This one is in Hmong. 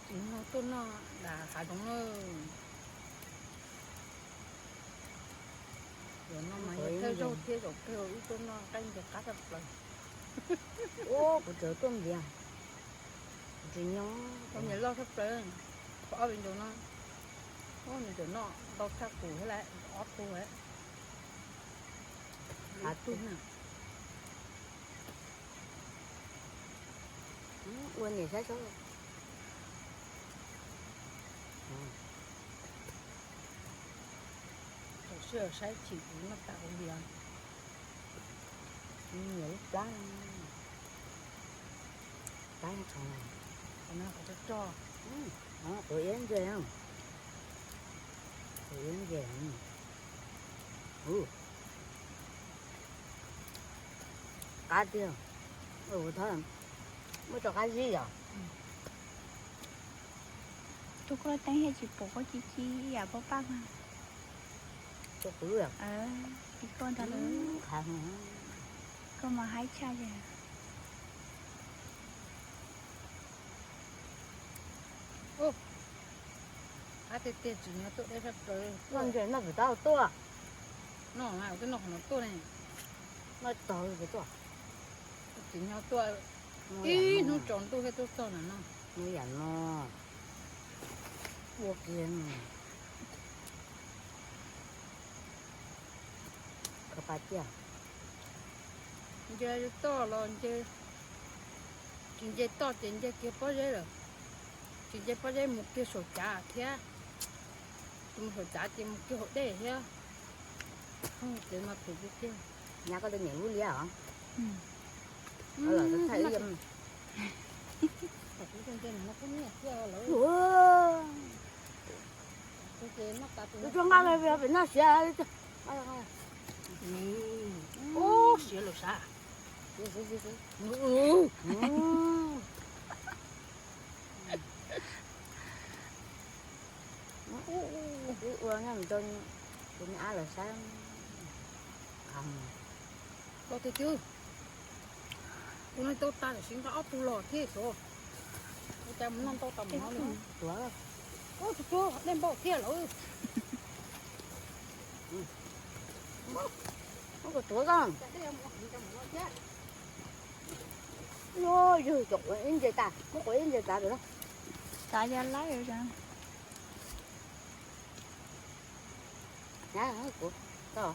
Tsis noj tuaj noj das hav zoov na. Zaum no mas yog thawj zaug thiab zaum kawg wb tuaj noj, qab ntses qab tshaj plaws. Ua kuv tseem tuaj ntiav, kuv tsis nyob. Nyias loj tshaj plaws, ob viv ncaus no, nws tseem noj ntau tshaj kuv thiab lawm, ob tug lawm. Hav tug na. Ua niam saib seb. Thaum sij hawm saib chim kuv noj tas kuv ntiav. Nyiam lub plab, plab qhov tso, qhov iab ntses, qhov iab ntses. Qab tiag, muab tso qab zib yom. Tus koj teeb thiaj tsis pom koj ci ci ib yam pab paj mas. Koj kuv lub, koj ntag lawm. Koj mas haib tshaj li. Qab tiag tiag, tsis nyob tuaj deb sab plaws. Noj ntses noj pem tab tuaj. Noj, twb noj qhov no tuaj ne. Noj tog pem tuaj. Tsis nyob tuaj, ib hnub tsaus ntuj thiab tuaj txog na no. Noj yam no, ua kiag no. Kho pa tiag. Nce toj los nce, tsis nce toj ces nce kiag pob zeb lawm. Tsis nce pob zeb mus kiag saum cav thiab. Mus saum cav ces mus kiag hauv dej thiab. Ces mas phem tiag tiag. Nyab koj twb nyiam lub liab os. Ua, tus tsuag nqa los pem noj siav. Ub, siav lawm sav. Wb ua nyob mus rau tus me ab lawv saib. Los tiag tiag, ua neej tau tas lawm siv nqa ob tug los thiab xyov. Ua cas mus noj ntau tas mus no li. Ub, tus tsuag dej npaum thiaj lawm. Muab kom tuav koj. Yog yog cov quav ib ntses tas, muab quav ib ntses tas lawm. Tav yog laib. Kuv, koj,